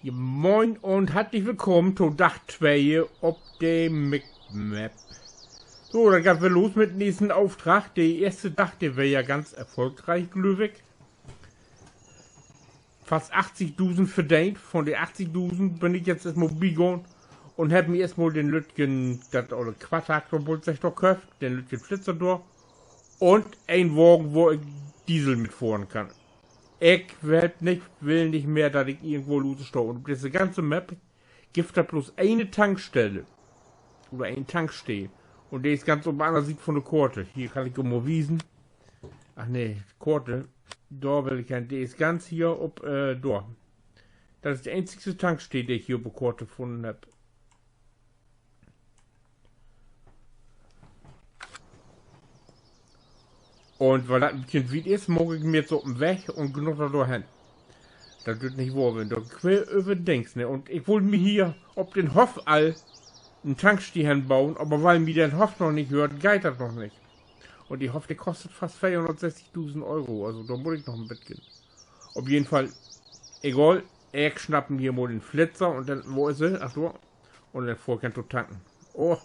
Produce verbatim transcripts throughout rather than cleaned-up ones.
Ja, moin un hartlich willkamen to Dag twee op de Micmap. So, dat geiht weer los mit 'n nee'en Opdrag. De eerste Dag, de weer ja ganz erfolgreich, glööv ik. Fast achtigdusend verdeent. Von de achtigdusend bün ik jetzt eerstmal bigahn un hebb mi eerstmal den lüttjen, dat olle Quadra-, segg ik doch, köfft, den lüttjen Flitzer dor. Un en Wagen, wo ik Diesel mit fohren kann. Ik weet nich, will nich mehr, dat ik irgendwo lose stah. Un op disse ganze Map gifft dat blots ene Tankstelle. Oder en Tankstee. Un de is ganz op de anner Siet von de Koort. Hier kann ik jo mal wiesen. Ach nee, Koort. Dor will ik hen. De is ganz hier op, äh, dor. Dat is de eenzigste Tankstee, de ik hier op de Koort funnen hebb. Un wiel dat en beten wiet is, maak ik mi jetzt op 'n Weg un gnatter dor hen. Dat düürt nich wohr ween, dor quer över Dings, ne? Un ik wull mi hier op den Hoff al en Tankstee henboen, aver wiel mi den Hoff noch nich höört, geiht dat noch nich. Un de Hoff, de kostet fast veerhunnertsesstigdusend Euro, also dor mutt ik noch en beten. Op jeden Fall, egal, ik snapp mi hier mal den Flitzer un denn, wo is he? Ach, dor. Un denn fohr ik hen to tanken. Oh,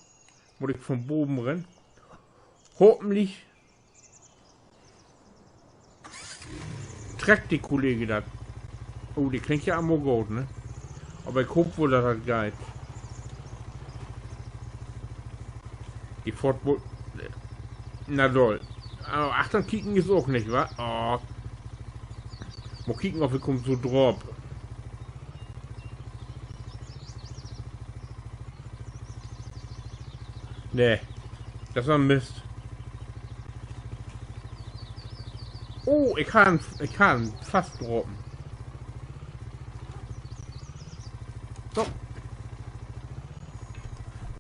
mutt ik von boven rin. Hoffentlich treckt de Kollege dat. Oh, de klingt ja al mal goot, ne? Aver ik hoop woll, dat dat geiht. De fohrt woll. Na doll. Aver achtern kieken is ok nich, wa? Oh. Mal kieken, of ik hum so draap. Nee, dat is en Mist. Oh, ik harr en, ik harr en fast drapen. So.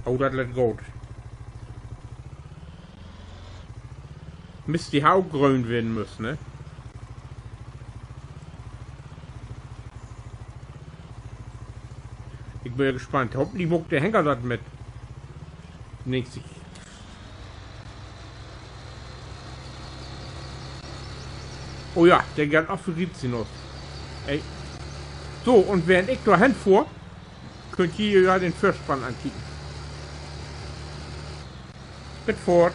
Oh, dat lett goot. Mist, de harr ok gröön ween müsst, ne? Ik bün ja gespannt. Hoffentlich maakt de Hänger dat mit. Negentig. Oh ja, de geiht af, vergifft se noch. Ey. So, un während ik dor hen fohr, köönt ji ja den Vörspann ankieken. Bit foort.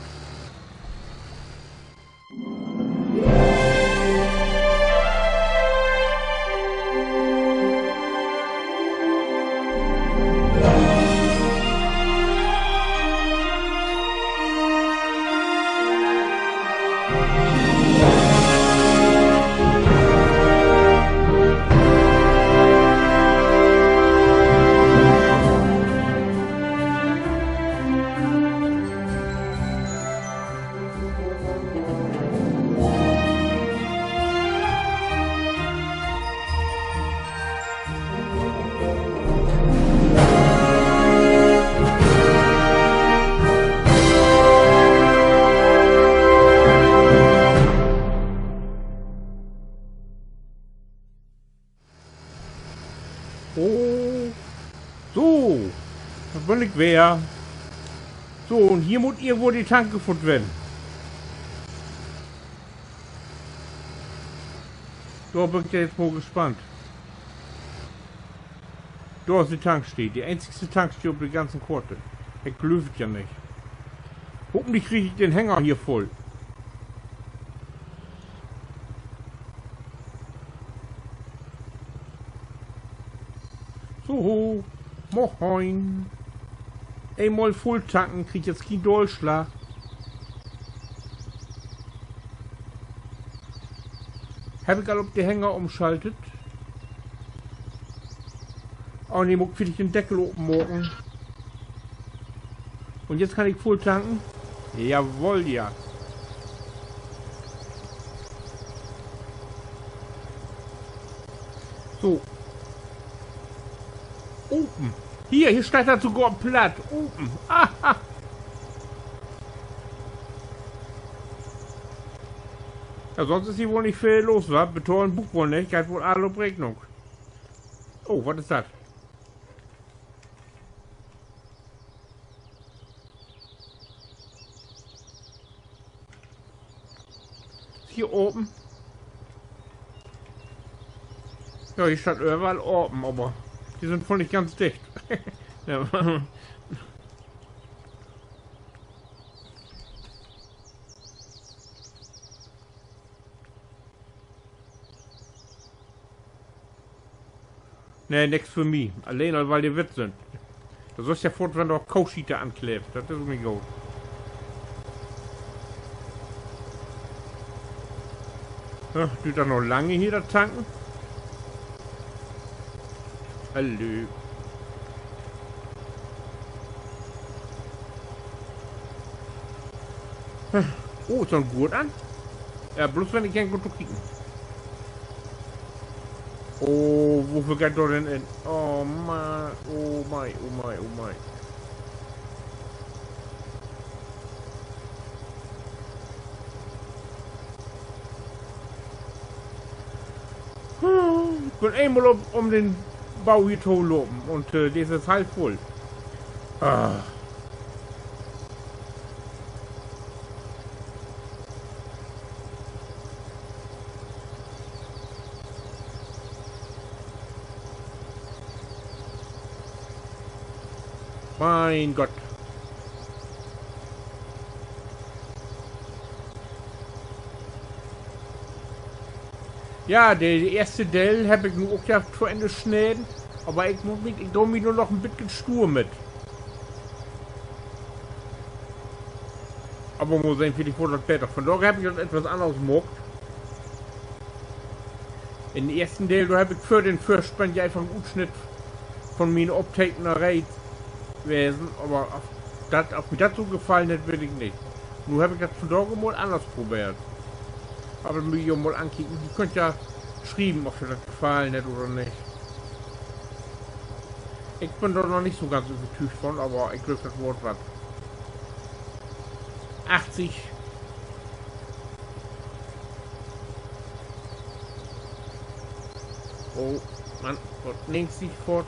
Oh. So. Dor bün ik weer. So, un hier mutt irgendwo de Tanke funnen weern. Dor bün ik ja jetzt mal gespannt. Dor is de Tankstee, de eenzigste Tankstee op de ganzen Koort. Ik glööv dat ja nich. Hoffentlich krieg ik den Hänger hier vull. So, moin. Eenmal vull tanken, krieg jetzt kien Dollslag. Heff ik al op de Hänger umschaltet? Oh nee, mutt ik villicht den Deckel open maken. Un jetzt kann ik vull tanken. Jawoll, ja. So. Open. Hier, hier steiht dat sogor op Platt. Open. Aha. Ja, sonst is hier woll nich veel los, wa? Betahlen bruukt woll nich, geiht woll all op Reknung. Oh, wat is dat? Is hier open? Ja, hier steiht överall open, aver De sünd woll nich ganz dicht. Ja. Nee, nix för mi. Alleen al, wiel de witt sünd. Dor sühst ja foorts, wenn dor Kooschiet ankleevt. Dat is ok nich goot. Ja, duert dat noch lange hier, dat Tanken? Hallo. Oh, is dor en Gurt an? Ja, bloots wenn ik hier goot tokieken. Oh, woveel geiht dor denn in? Oh Mann, oh mei, oh mei, oh mei. Ik bün eenmal üm, üm den Bau hier to lopen un, äh, de is half vull. Ah. Mien Gott. Ja, de eerste Deel heff ik nu ok ja to Enn sneden, aver ik mutt mi, ik do mi nu noch en beten stuur mit. Aver mal sehn, villicht word dat beter. Vundaag heff ik dat etwas anners maakt. In den eersten Deel, dor heff ik för den Vörspann ja eenfach en Utsnitt vun mien Opteekneree wesen, aver of dat, of mi dat so gefallen hett, weet ik nich. Nu heff ik dat vundaag mal anners probeert. Aver mutt ik jo mal ankieken. Ji köönt ja schrieven, of jo dat gefallen hett oder nich. Ik bün dor noch nich so ganz övertüügt vun, aver ik glööv, dat word wat. Achtzig. Oh, Mann, wat neegtig foort.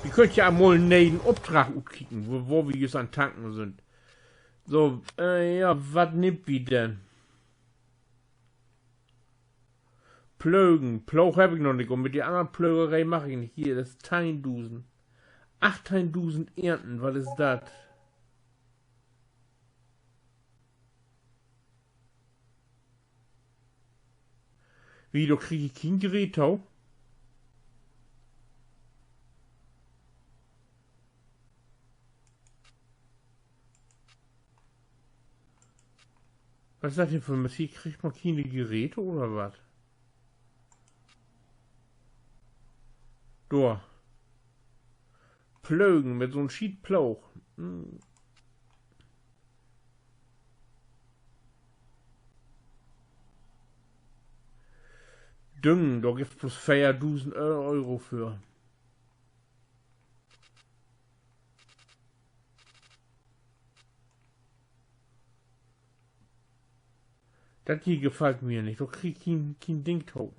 Wi köönt ja mal 'n ne'en Opdrag utkieken, wo, wo wi jüst an tanken sünd. So, äh, ja, wat nehmt wi denn? Plögen. Ploog heff ik noch nich. Un mit de anner Plögeree mag ik nich. Hier, dat is teihndusend. Achtteihndusend Ernten, wat is dat? Wie, dor krieg ik keen Gerät to? Wat is dat denn för Musik? Kriggt man keen Geräte oder wat? Dor. Plögen mit so'n Schietploog. Hm. Düngen, dor gifft dat bloots veerdusend Euro för. Dat hier gefallt mi nich. Dor krieg ik keen, keen Ding to.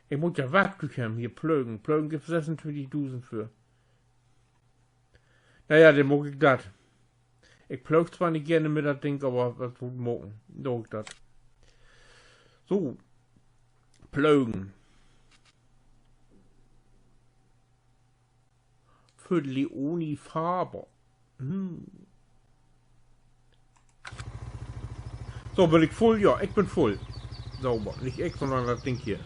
Ik mutt ja Warktüüg hebben, hier plögen. Plögen gifft sessuntwintigdusend för. Na ja, denn maak ik dat. Ik plöög twoor nich geern mit dat Ding, aver wat sall ik maken? Do ik dat. So. Plögen. För Leonie Faber. Hm. So, bün ik vull? Ja, ik bün vull. Sauber. Nich ik, sonnern dat Ding hier.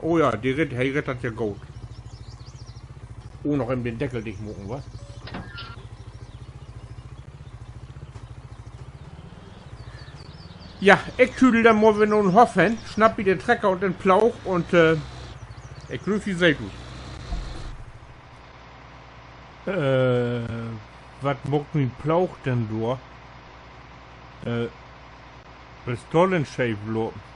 Oh ja, de rett, he rett dat ja goot. Oh, noch even den Deckel dicht maken, wa? Ja, ik tüdel denn mal weer na'n Hoff hen, snapp mi den Trecker un den Ploog un, äh, ik glööv, wi seht us. Äh, wat maakt mien Ploog denn dor? Äh, wat is dor denn scheef lopen?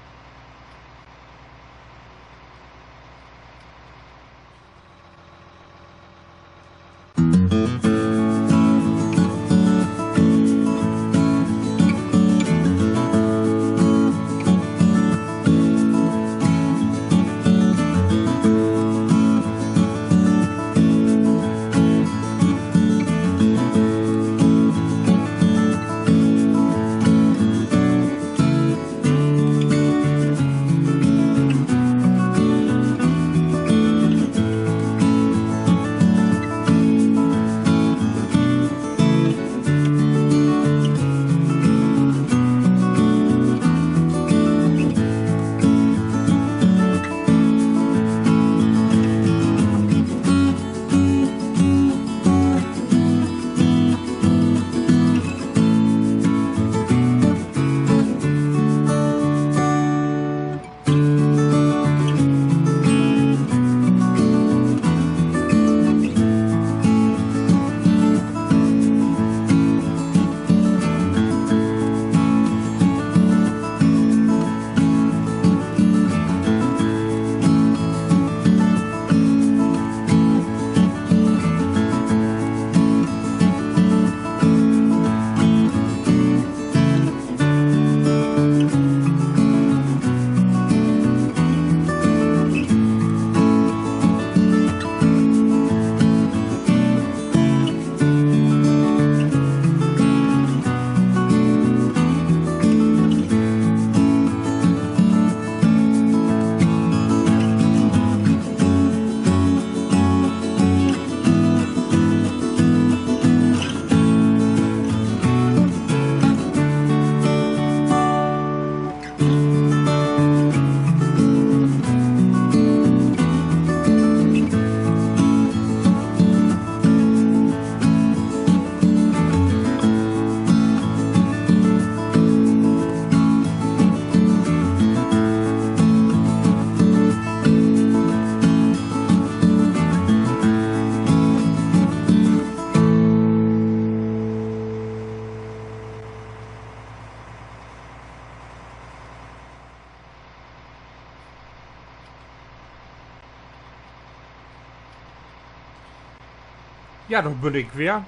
Ja, dor bün ik weer.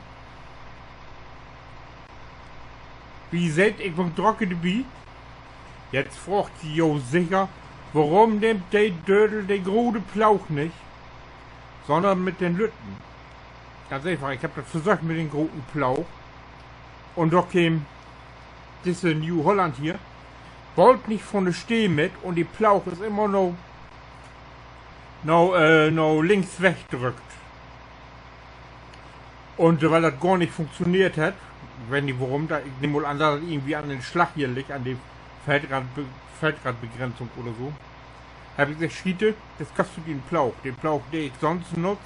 Wi seht, ik bün drock dorbi. Jetzt fraagt ji jo seker, worüm nimmt de Dödel de grote Ploog nich, sonnern mit den lütten? Ganz eenfach, ik hebb dat versöcht mit den groten Ploog. Un dor keem disse New Holland hier bold nich von de Stee mit un de Ploog is immer na, na, äh, na links wegdrückt. Un wiel dat gor nich funktioneert hett, ik weet nich worüm, dat, ik nehm mal an, dat dat irgendwie an den Slag hier liggt, an de Feldrad-, Feldradbegrenzung oder so, heff ik seggt: Schiet, dat kostet en Ploog. De Ploog, de ik sonst nutz,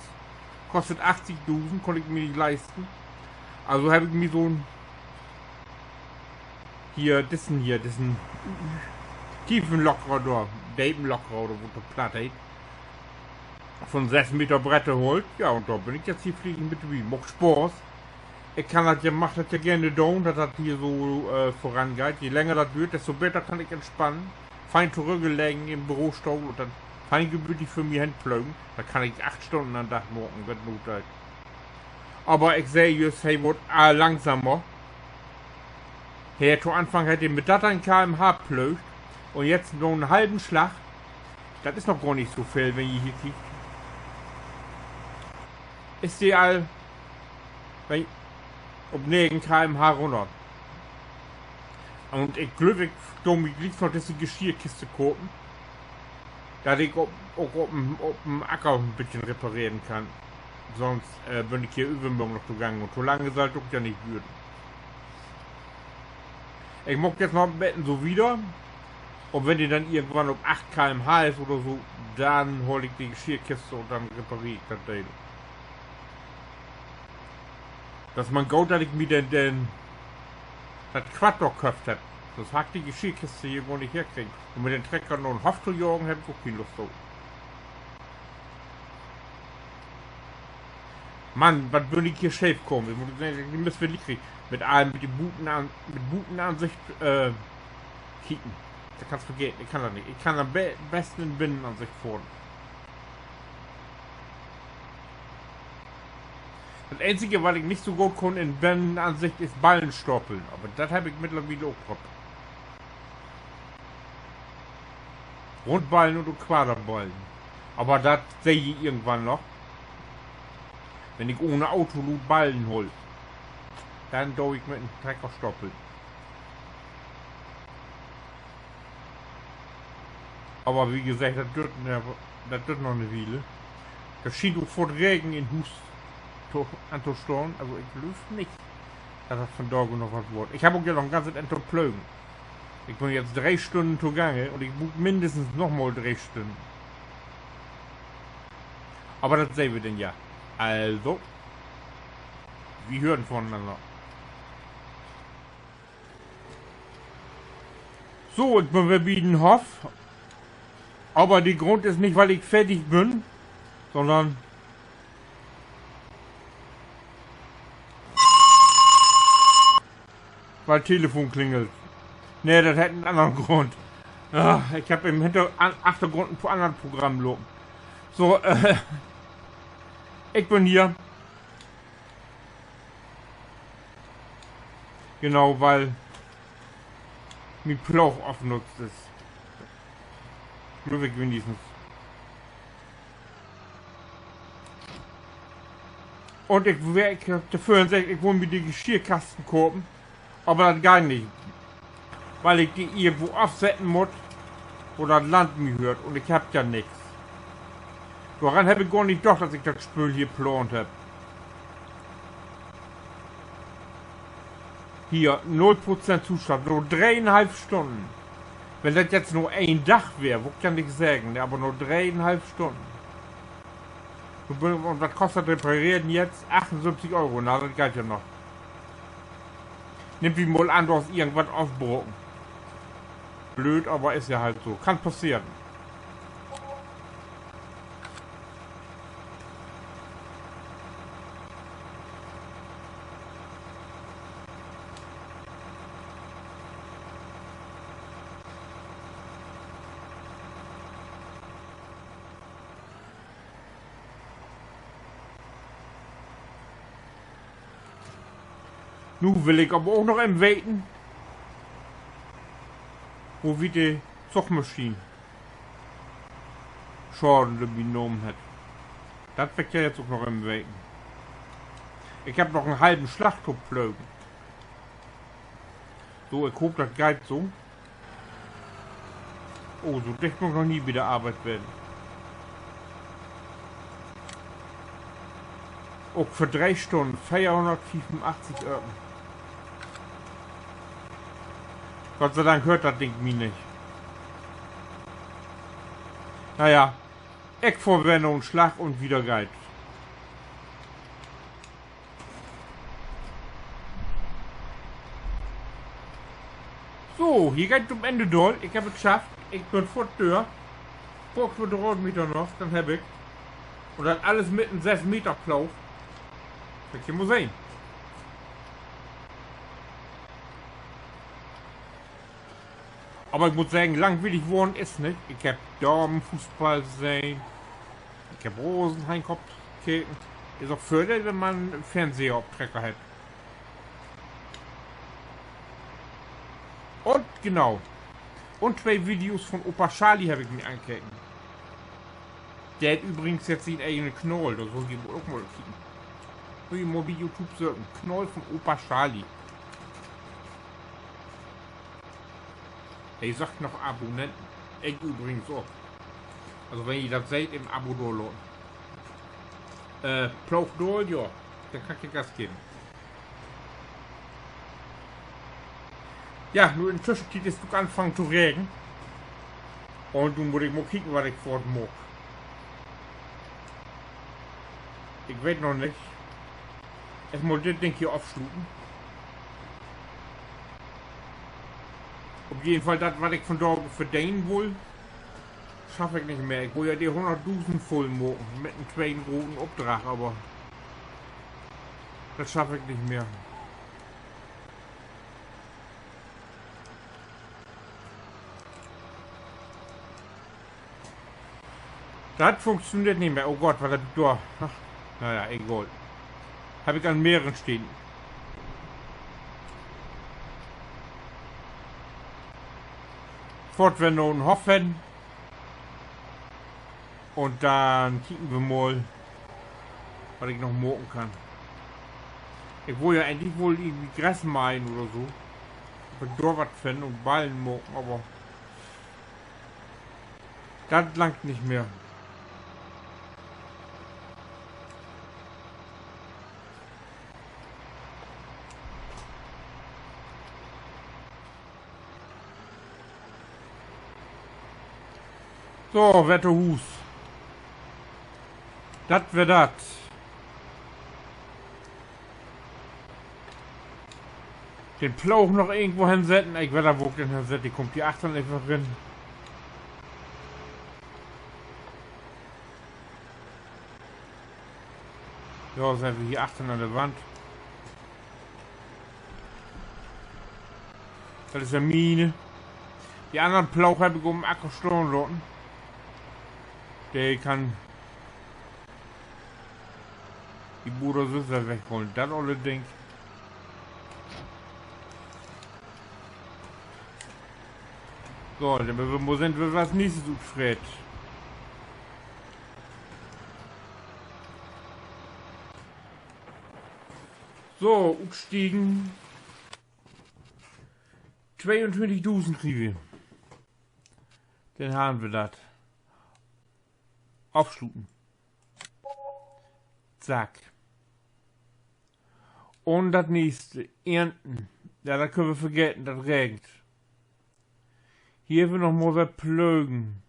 kostet achtigdusend, kunn ik mi nich leisten. Also heff ik mi so'n, hier, dissen hier, dissen Tiefenlockerer dor, Depenlockerer oder wo dat platt heet, von söss Meter Breed holt. Ja, un dor bün ik jetzt hier fliedig mit dorbi. Maakt Spaaß. Ik kann dat ja, mag dat ja geern doon, dat dat hier so, äh, vörangeiht. Je länger dat düürt, desto beter kann ik entspannen. Fein torüggelegen in Bürostohl un denn fein gemütlich vör mi hen plögen. Dat kann ik acht Stunnen an Dag maken, wenn Noot is. Aver ik seh jüst, he word all langsamer. He hett to Anfang, hett he mit dörteihn K M H plöögt un jetzt na 'n halven Slag, dat is noch gor nich so veel, wenn ji hier kiekt, is de al, wenn, op negen K M H rünner. Un ik glööv, ik do mi glieks noch disse Geschirrkiste kopen, dat ik op, ok op 'n, op 'n Acker en beten repareren kann. Sonst, äh, bün ik hier övermorgen noch togangen un to lange sall dat ok ja nich düren. Ik maak jetzt noch en beten so wieder. Un wenn de denn irgendwann op acht K M H is oder so, denn hool ik de Geschirrkiste un denn repareer ik dat Deel. Dat is man goot, dat ik mi den, den, dat Quad dor köfft hebb. Sünst harr ik de Geschirrkiste hier gor nich herkregen. Un mit den Trecker na 'n Hoff to jagen, heff ik ok keen Lust to. Mann, wat bün ik hier scheef kamen. Ik mutt seggen, de müss wi kriegen. Mit all, mit de Butenan-, mit Butenansicht, äh, kieken. Dat kannst vergeten. Ik kann dat nich. Ik kann an'n be-, besten in Binnenansicht fohren. Dat eenzige, wat ik nich so goot kunn in Binnenansicht, is Ballen stapeln. Aver dat heff ik mittlerwiel ok drapen. Rundballen un ok Quaderballen. Aver dat seh ji irgendwann noch. Wenn ik ohne Autolood Ballen hool, denn do ik mit en Trecker stapeln. Aver wie geseggt, dat düürt, dat düürt noch 'ne Wiele. Dat schient ok foort Regen in Huus to, antostahn. Also ik glööv nich, dat dat vandage noch wat word. Ik heff ok ja noch en ganzet Enn to plögen. Ik bün jetzt dree Stünnen togangen un ik bruuk minnestens noch mal dree Stünnen. Aver dat sehn wi denn ja. Also, wi höört vonenanner. So, ik bün weer bi den Hoff. Aver de Grund is nich, wiel ik fertig bün, sonnern wiel Telefon klingelt. Nee, dat hett en annern Grund. Ah, ik heff in'n Hinter-, an-, Achtergrund en poor anner Programm lopen. So, äh, ik bün hier. Genau, wiel mien Ploog afnutzt is. Glööv ik wenigstens. Un ik weer, ik heff to vörhen seggt, ik wull mi de Geschirrkasten kopen, aver dat geiht nich, wiel ik de irgendwo afsetten mutt, wo dat Land mi höört, un ik heff ja nix. Doran heff ik gor nich dacht, as ik dat Spööl hier plaant heff. Hier, null Prozent Zustand, na dreeunhalf Stünnen. Wenn dat jetzt nur een Dag weer, wull ik ja nich seggen, ne, aver na dreeunhalf Stünnen. Un wat kost dat Repareren jetzt? Achtunsöventig Euro, na, dat geiht ja noch. Nehmt wi mal an, dor is irgendwat afbraken. Blööd, aver is ja halt so. Kann passeren. Nu will ik aver ok noch even weten, wo wiet de Zugmaschien Schaden dorbi nahmen hett. Dat will ik ja jetzt ok noch even weten. Ik hebb noch en halven Slag to plögen. So, ik hoop, dat geiht so. Oh, so dicht mutt ik noch nie bi de Arbeit ween. Ok för dree Stünnen, veerhunnertfiefunachtzig Öhren. Gott sei Dank höört dat Ding mi nich. Na ja, ik fohr weer noch en Slag un wieder geiht. So, hier geiht 't to'n Enn daal. Ik heff 't schafft. Ik bün foort dör. Fohr ik Quadratmeter noch, denn heff ik. Un dat allens mit en söss Meter Ploog. Will ik mal sehn. Aver ik mutt seggen, langwielig worrn is 't nich. Ik heff Damenfußball sehn. Ik heff Rosenheim-Cup keken. Is ok Vördeel, wenn man en Fernseher op Trecker hett. Un genau. Un twee Videos von Opa Charlie heff ik mi ankeken. De hett übrigens jetzt sien egen Kanal, dor schullt ji ok mal kieken. Schullt ji mal bi YouTube söken, Kanal von Opa Charlie. He söcht noch Abonnenten. Ik übrigens ok. Also wenn ji dat seht, en Abo dor laten. Äh, Ploog dor, ja. Denn kann ik Gas geven. Ja, nu in Tüschentiet is 't ok anfangen to regen. Un nu mutt ik mal kieken, wat ik foorts maak. Ik weet noch nich. Eerstmal dit Ding hier afsluten. Op jeden Fall dat, wat ik vandaag verdenen wull, schaff ik nich mehr. Ik wull ja de hunnertdusend vull maken mit en tweeten groten Opdrag, aver dat schaff ik nich mehr. Dat funktioneert nich mehr. Oh Gott, wat heff ik dor? Ach, na ja, egal. Heff ik an mehreren Steden. Fohrt wi na den Hoff hen. Un denn kieken wi mal, wat ik noch maken kann. Ik wull ja egentlich woll irgendwie Gras meihen oder so. Of ik dor wat finn un Ballen maken, aver dat langt nich mehr. So, weer to Huus. Dat weer dat. Den Ploog noch irgendwo hensetten. Ik weet, wo ik den hensett, de kummt hier achtern eenfach rin. Ja, sünd wi hier achtern an de Wand. Dat is de Mine. De annern Ploog heff ik op'n Acker stahn laten. De kann de Bruder sülvst wegholen. Dat olle Ding. So, denn mööt wi mal sehn, wo wi as nächstes utfreet. So, utstiegen. Tweeuntwintigdusend krieg wi. Denn harrn wi dat. Afsluten. Zack. Un dat nächste, Eernten. Ja, dat köönt wi vergeten, dat regent. Hier hebbt wi noch mal weer plögen.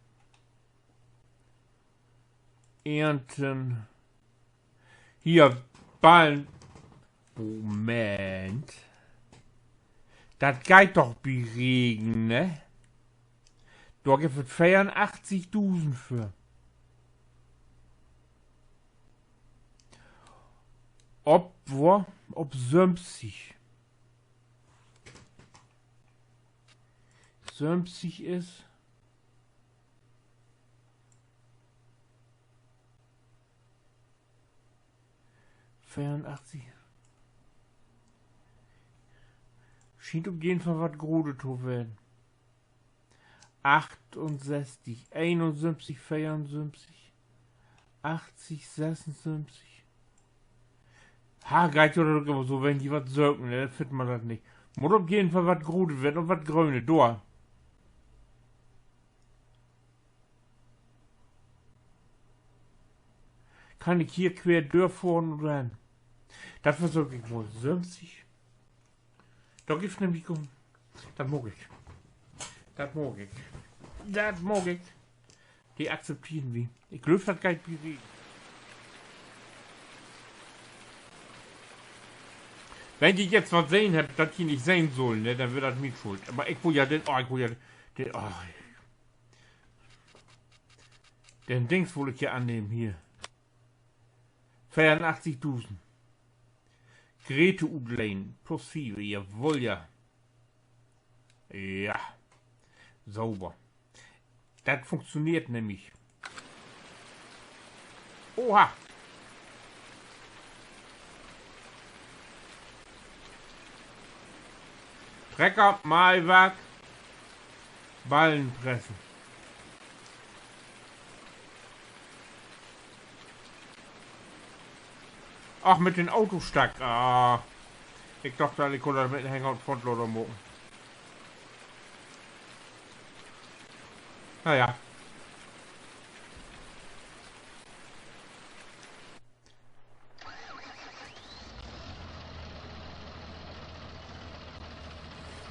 Eernten. Hier, Ballen. Moment. Dat geiht doch bi Regen, ne? Dor gifft dat veerunachtzigdusend för. Op, wo? Op söventig. Söventig is veerunachtzig. Schient op jeden Fall wat Grotet to ween. Achtunsösstig, eenunsösstig, veerunsösstig, achtig, sössunsösstig. Ha, geiht jo doch aver so, wenn ji wat söken, ne, denn finnt man dat nich. Mutt op jeden Fall wat Grotet ween un wat Grönet, dor. Kann ik hier quer dörfohren oder hen? Dat versöök ik mal. Söventig. Dor gifft nämlich, kumm, dat maak ik. Dat maak ik. Dat maak ik. De akzepteren wi. Ik glööv, dat geiht bi Regen. Wenn ji jetzt wat sehn hebbt, dat ji nich sehn sullen, ne, denn weer dat mien Schuld. Aver ik wull ja den, oh, ik wull ja den, oh, den Dings wull ik hier annehmen, hier. Veerunachtzigdusend. Grete utlehnen, plus fief, jawoll, ja. Ja. Sauber. Dat funktioneert nämlich. Oha. Trecker, Maaiwark, Ballen pressen. Ach, mit den Autostack. Ah. Ik dach, dat ik kunn dat mit en Hänger un Frontlader maken. Na ja.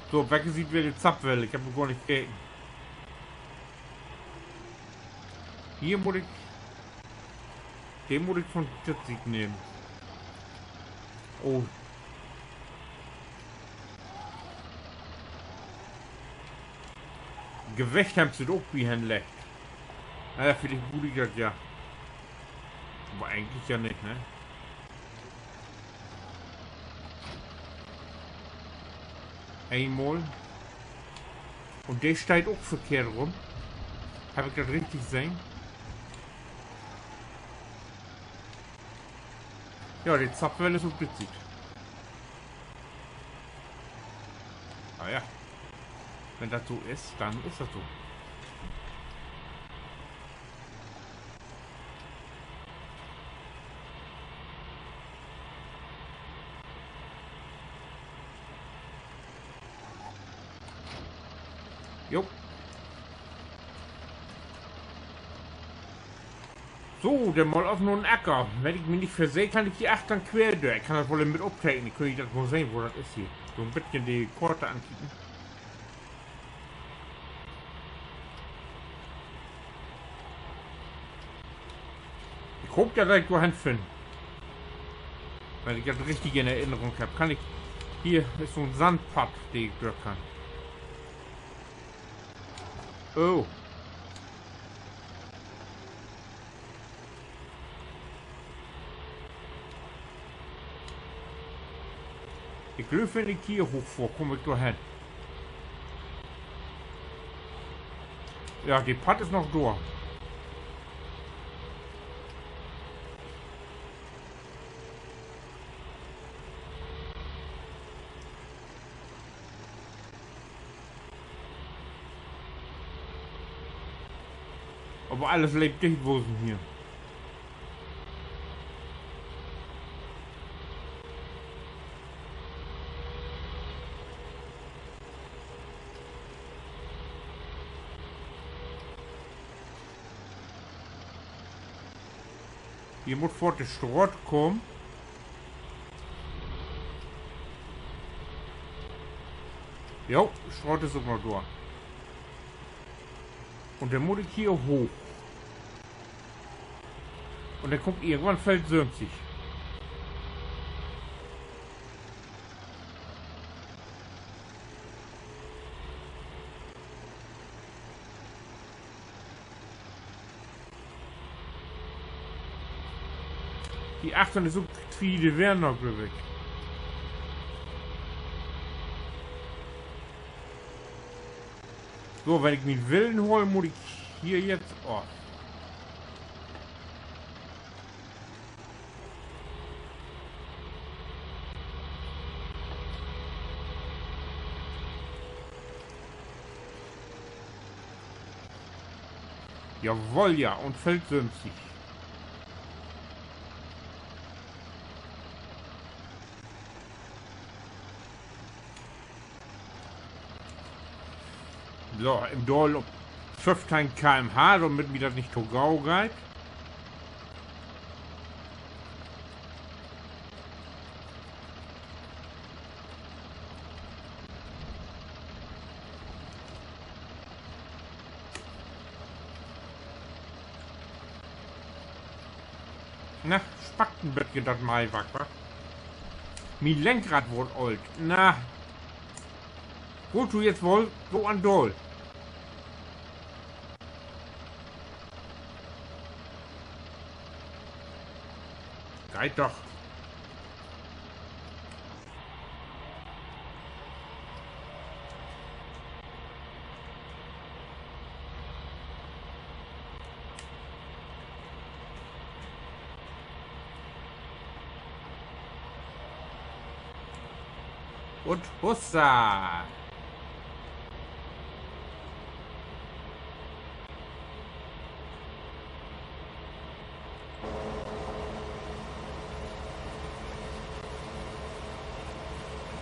So, op welke Siet weer de Zapfwelle? Ik heff noch gor nich keken. Hier mutt ik, de mutt ik von de Siet nehmen. Oh. Gewicht hebbt se dor ok bi henleggt. Na ja, villicht bruuk ik dat ja. Aver egentlich ja nich, ne? Eenmal. Un de steiht ok verkehrt rum. Heff ik dat richtig sehn? Ja, de Zapfwelle is op de Siet. Na ja. Wenn dat so is, denn is dat so. Jo. So, denn mal op na'n Acker. Wenn ik mi nich verseh, kann ik hier achtern quer dör. Ik kann dat woll mit opteken. Denn köönt ji dat mal sehn, wo dat is hier. So 'n beten de Koort ankieken. Ik hoop ja, dat ik dor hen finn. Wenn ik dat richtig in Erinnerung hebb, kann ik, hier is so 'n Sandpadd, de ik dör kann. Oh. Ik glööv, wenn ik hier hooch fohr, kumm ik dor hen. Ja, de Padd is noch dor. Aver allens leep dicht, wo se hier. Hier mutt foort de Straat kamen. Jo, Straat is ok noch dor. Un denn mutt ik hier hooch. Un denn kummt irgendwann Feld söventig. De achtern is ok Twiede Werner, glööv ik. So, wenn ik mien Willen hool, mutt ik hier jetzt, oh. Jawoll, ja, un Feld söventig. So, in Daal op föffteihn K M H, dormit mi dat nich to gau geiht. Na, spackt en beten dat Maiwark, wa? Mien Lenkrad word oolt. Na. Wullt du jetzt woll so an daal? Geiht doch. Un hussa!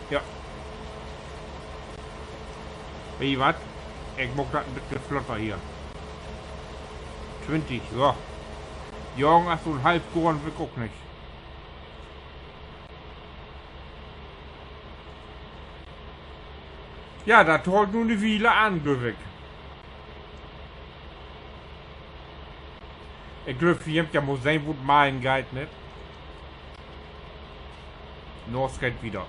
Ja. Weet ji wat? Ik maak dat en beten flotter hier. Twintig, so. Jagen as so'n Halfgoorn will ik ok nich. Ja, dat hoolt nu en Wiel an, glööv ik. Ik glööv, wi hebbt ja mal sehn, wo 't maien geiht, ne? Los geiht wieder.